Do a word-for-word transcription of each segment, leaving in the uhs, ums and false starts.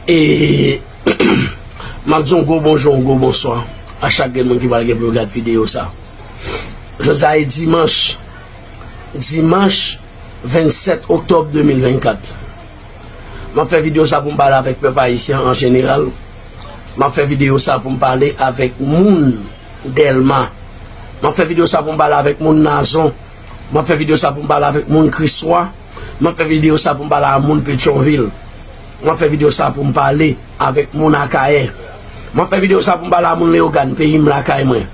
E m ap di yon gwo bonjou, yon gwo bonswa a chak grenn moun ki pral gen pou yo gad videyo sa. Jodi a e dimanch, dimanch vennsèt oktòb de mil vennkat. M ap fè videyo sa pou m pale avèk pèp ayisyen an jeneral. M ap fè videyo sa pou m pale avèk moun Dèlma. M ap fè videyo sa pou m pale avèk moun Nazon. M ap fè videyo sa pou m pale avèk moun Kriswa. M ap fè videyo sa pou m pale a moun Petyonvil. M ap fè videyo sa pou m pale avèk moun Akayè. M ap fè videyo sa pou m pale a moun Leyogàn, peyi m, lakay mwen.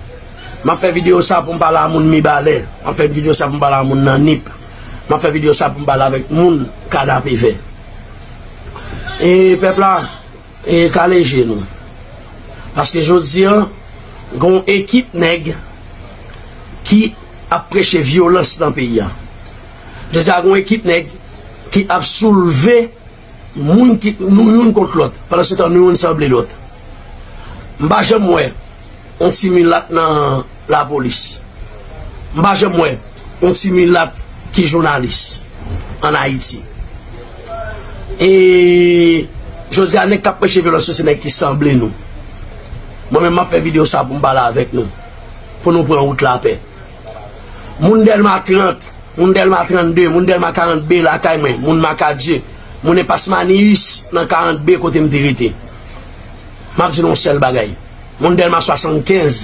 M ap fè videyo sa pou m pale a moun Mibalè. M ap fè videyo sa pou m pale a moun nan Nip. M ap fè videyo sa pou m pale avèk moun Kadapevè. E pèp la, e kale je nou. Paske jodi a, gen yon ekip nèg ki ap preche vyolans nan peyi a. Jodi a, gen yon ekip nèg ki ap soulve moun ki, nou youn kont lòt, pandan se tan nou youn sanble lòt. M pa janm wè yon ti milat nan lapolis. M pa janm wè yon ti milat ki jounalis ann Ayiti. E jodi a, nèg k ap preche vyolans yo, se nèg ki sanble nou. Mwen menm, m ap fè videyo sa pou m pale avèk nou, pou nou pran wout lapè. Moun Dèlma trant, moun Dèlma trannde, moun Dèlma karant B lakay mwen, moun Makadye, moun Enpas Maniyis nan karant B kote m te rete. M ap di nou yon sèl bagay. Moun Dèlma swasannkenz,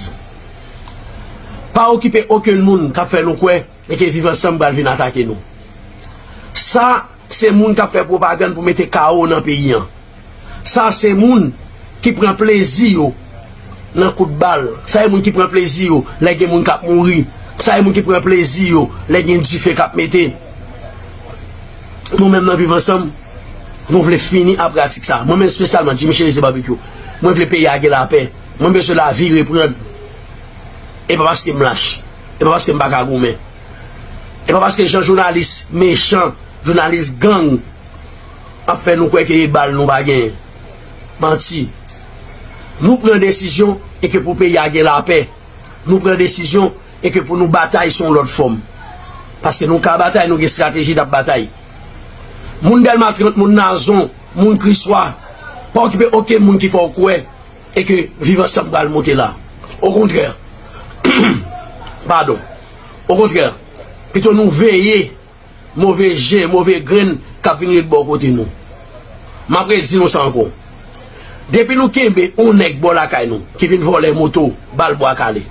pa okipe okenn moun k ap fè nou kwè e ke Viv Ansanm pral vin atake nou. Sa se moun k ap fè pwopagann pou mete kawo nan peyi an. Sa se moun ki pran plezi yo nan kout bal. Sa se moun ki pran plezi yo lè gen moun k ap mouri. Sa se moun ki pran plezi yo lè gen dife k ap mete. Nou menm nan Viv Ansanm, nou vle fini a pratik sa. Mwen menm espesyalman, Jimmy Chérizier Barbecue, mwen vle peyi a gen lapè. Mwen bezwen lavi reprann. E pa paske m lach. E pa paske m pa ka goumen. E pa paske jan jounalis mechan, jounalis gang ap fè nou kwè ke e bal nou pa genyen. Manti. Nou pran desizyon e ke pou peyi a gen lapè. Nou pran desizyon e ke pou nou batay se yon lòt fòm. Paske nou ka batay, nou gen estrateji n ap batay. Moun Dèlma trant, moun Nazon, moun Kriswa, pa okipe okenn moun ki fè w kwè e ke Viv Ansanm pral monte la. Okontrè, padon, okontrè, pito nou veye move je, move grenn k ap vin ret bò kote nou. M ap redi nou sa ankò. Depi nou kenbe yon nèg bò lakay nou ki vin vòlè moto, ba l bwa kale.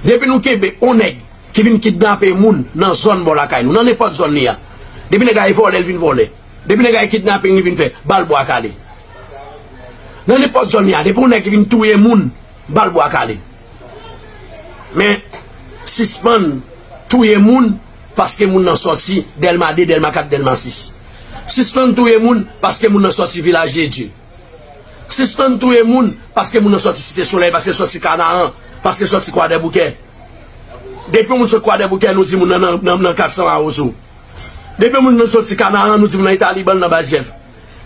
Depi nou kenbe yon nèg ki vin kidnape moun nan zòn bò lakay nou, nan nenpòt zòn li a. Depi nèg la e vòlè, l vin vòlè. Depi nèg la e kidnaping li vin fè, ba l bwa kale. Nan nenpòt zòn li a, depi yon nèg ki vin touye moun, ba l bwa kale. Men, sispann touye moun paske moun nan sòti Dèlma de, Dèlma kat, Dèlma sis. Sispann touye moun paske moun nan sòti Vilaj de Dye. Sispann touye moun paske moun nan sòti Site Solèy, paske l sòti Kanaran, paske l sòti Kwadèboukè. Depi yon moun sot Kwadèboukè, nou di moun nan, nan, nan, nan kat san Awozo. Depi yon moun nan sòti Kanaran, nou di moun nan Italiban, nan Baz Jèf.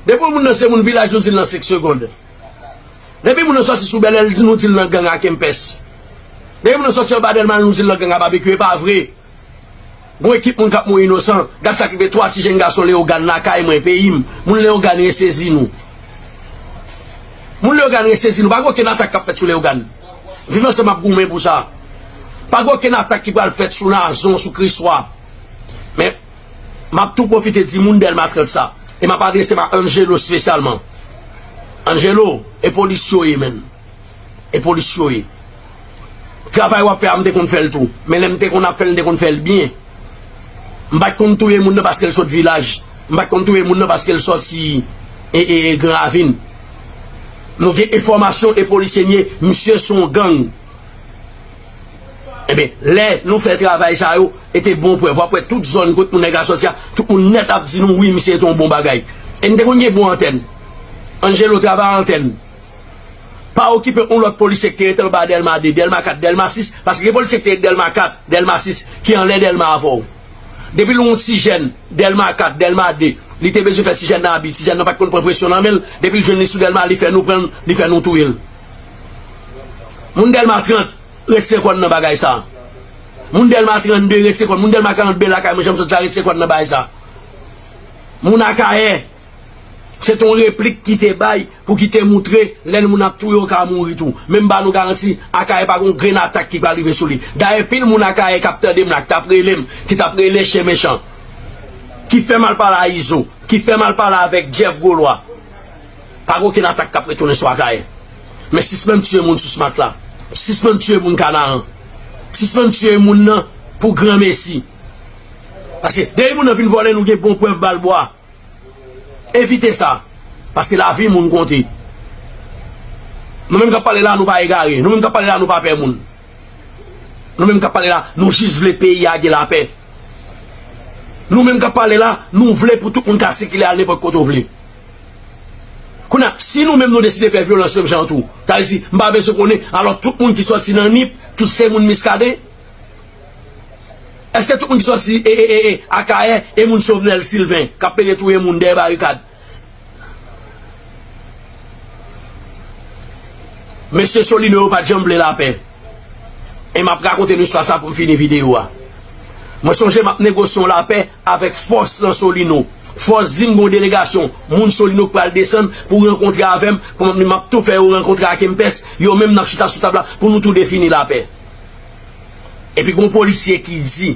Depi yon moun nan se moun Vilaj, nou di l nan Senk Segond. Depi moun nan sòti sou Bèlè, nou di l nan gang a Kempès. Depi moun nan sòti anba Dèlma, nou di l nan gang a Babekyou. E pa vre. Gon ekip moun k ap mouri inosan. Gad sa k rive twa ti jenn gason Leyogàn lakay mwen, peyi m. Moun Leyogàn resezi nou. Moun Leyogàn resezi nou. Pa gen okenn atak k ap fèt sou Leyogàn. Viv Ansanm ap goumen pou sa. Pa gen okenn atak ki pral fèt sou Nazon, sou Kriswa. Men, m ap tou pwofite di moun Dèlma trant sa. E m ap adrese m a Angelo espesyalman. Angelo, e polis yo ye, menn. E polis yo ye. Travay w ap fè a, m te konn fè l tou. Men lè m te konn ap fè l, m te konn fè l byen. M pa t konn touye moun nan paske l sot Vilaj. M pa t konn touye moun nan paske l sòti e, e, e Gran Ravin. Nou gen enfòmasyon e polisye n ye, misye se yon gang. Ebyen, lè nou fè travay sa yo, e te bon prèv. W ap wè tout zòn kot moun nèg la sòti a, tout moun nèt ap di nou, wi, misye te yon bon bagay. E n te konn gen bon antèn. Angelo, travay antèn. Pa okipe yon lòt polisye ki te rete anba Dèlma de, Dèlma kat, Dèlma sis, paske gen polisye ki te rete Dèlma kat, Dèlma sis, ki anlè Dèlma avè w. Depi l yon ti jèn, Dèlma kat, Dèlma de, li te bezwen fè ti jèn nan abi, ti jèn nan pa t konn pran presyon nan men l, depi l jwenn li sou Dèlma, li fè nou pran l, li fè nou touye l. Moun Dèlma trant, retire kò n nan bagay sa. Moun Dèlma trannde, retire kò n. Moun Dèlma karant B lakay mwen, jan m sot di a, retire kò n nan bagay sa. Moun Akayè, Se t on replik ki te bay pou ki te moutre lè moun ap touye w ka mouri tou. Men m ba nou garanti, Akayè pa gon grenn atak ki pral rive sou li. Dayè, pil moun Akayè k ap tande m la, ki t ap rele m, ki t ap rele Chen Mechan, ki fè m al pale a Izo, ki fè m al pale avèk Jeff Golwa. Pa gen okenn atak k ap retounen sou Akayè. Men sispann tiye moun sou Smat la. Sispann tiye moun Kanaran. Sispann tiye moun nan pou granmesi. Paske depi moun nan vin vòlè, nou gen bon prèv ba l bwa. Evite sa. Paske lavi moun konte. Nou menm k ap pale la, nou pa egare. Nou menm k ap pale la, nou pa pè moun. Nou menm k ap pale la, nou jis vle peyi a gen lapè. Nou menm k ap pale la, nou vle pou tout moun ka sikile al nenpòt kote w vle. Kounye a, si nou menm nou deside fè vyolans menm jan an tou, sa vle di, m pa bezwen konnen, alò tout moun ki sòti nan Nip, tout se moun Miskaden? Èske tout moun ki sòti e, e, e, e, Akayè e moun Jovenel Sylvain k ap pede touye moun dèyè barikad? Mesye Solino yo pa t janm vle lapè. E m ap rakonte nou istwa sa pou m fini videyo a. Mwen sonje m ap negosye yon lapè avèk fòs nan Solino. Fòs di m gon delegasyon moun Solino k pral desann pou rankontre avè m, pou m, m ap tou fè yo rankontre ak Kempès, yo menm n ap chita sou tab la pou nou tou defini lapè. Epi gon polisye ki di,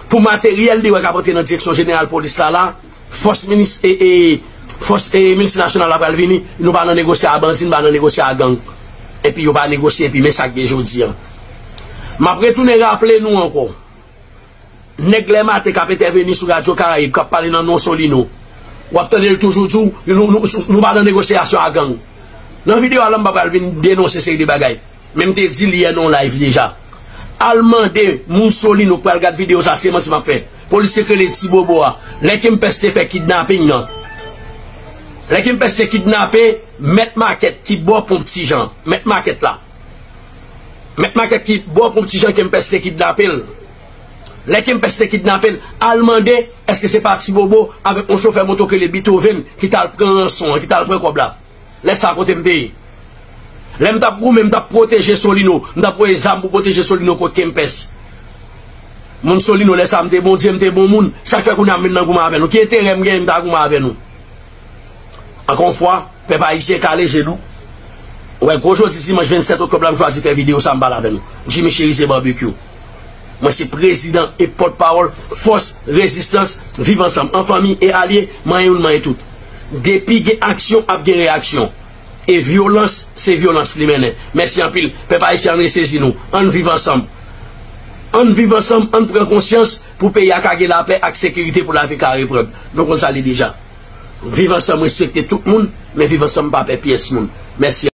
pou materyèl li wè k ap antre nan direksyon jeneral polis la la, fòs minis, e, e, fòs, e, miltinasyonal la pral vini, nou pa nan negosye a bandi, nou pa nan negosye a gang. Epi yo pa negosye, epi men sa k gen jodi a. M ap retounen raple nou ankò. Nèg Lèmaten k ap entèveni sou Radyo Karayib, k ap pale nan non Solino. W ap tande l toujou di w, nou, nou, nou pa nan negosyasyon a gang. Nan videyo a la, m pa pral vin denonse seri de bagay. Men m te di l yè nan yon live deja. Al mande moun Solino k pral gad videyo sa, se manti m ap fè. Polisye k rele Ti Bobo a. Lè Kempès te fè kidnaping nan. Lè Kempès te kidnape Mèt Makèt ki bò Pon Ti Jan. Mèt Makèt la. Mèt Makèt ki bò Pon Ti Jan, Kempès te kidnape l. Lè Kempès te kidnape l, al mande èske se pa Ti Bobo avèk yon chofè moto k rele Beethoven ki t al pran ranson an, ki t al pran kòb la. Lè sa kote m te ye? Lè m t ap goumen, m t ap pwoteje Solino, m t ap voye zam pou pwoteje Solino kont Kempès. Moun Solino, lè sa m te Bondye, m te bon moun. Sa k fè kounye a m vin nan goumen avè nou? Ki enterè m genyen m ta goumen avè nou? Ankò yon fwa, pèp ayisyen, kale je nou. Ou wè, gwo jodi dimanch vennsèt oktòb la, m chwazi fè videyo sa, m pale avè nou. Jimmy Chérizier Barbecue. Mwen se prezidan e pòtpawòl Fòs Rezistans Viv Ansanm. An fanmi e alye, manyen youn, manyen tout. Depi gen aksyon, ap gen reyaksyon. E vyolans, se vyolans li mennen. Mèsi anpil. Pèp ayisyen, ann resezi nou. Ann viv ansanm. Ann viv ansanm, ann pran konsyans pou peyi a ka gen lapè ak sekirite, pou lavi ka reprann. Nou konn sa li deja. Viv ansanm, respekte tout moun, men viv ansanm, pa pè pyès moun. Mèsi.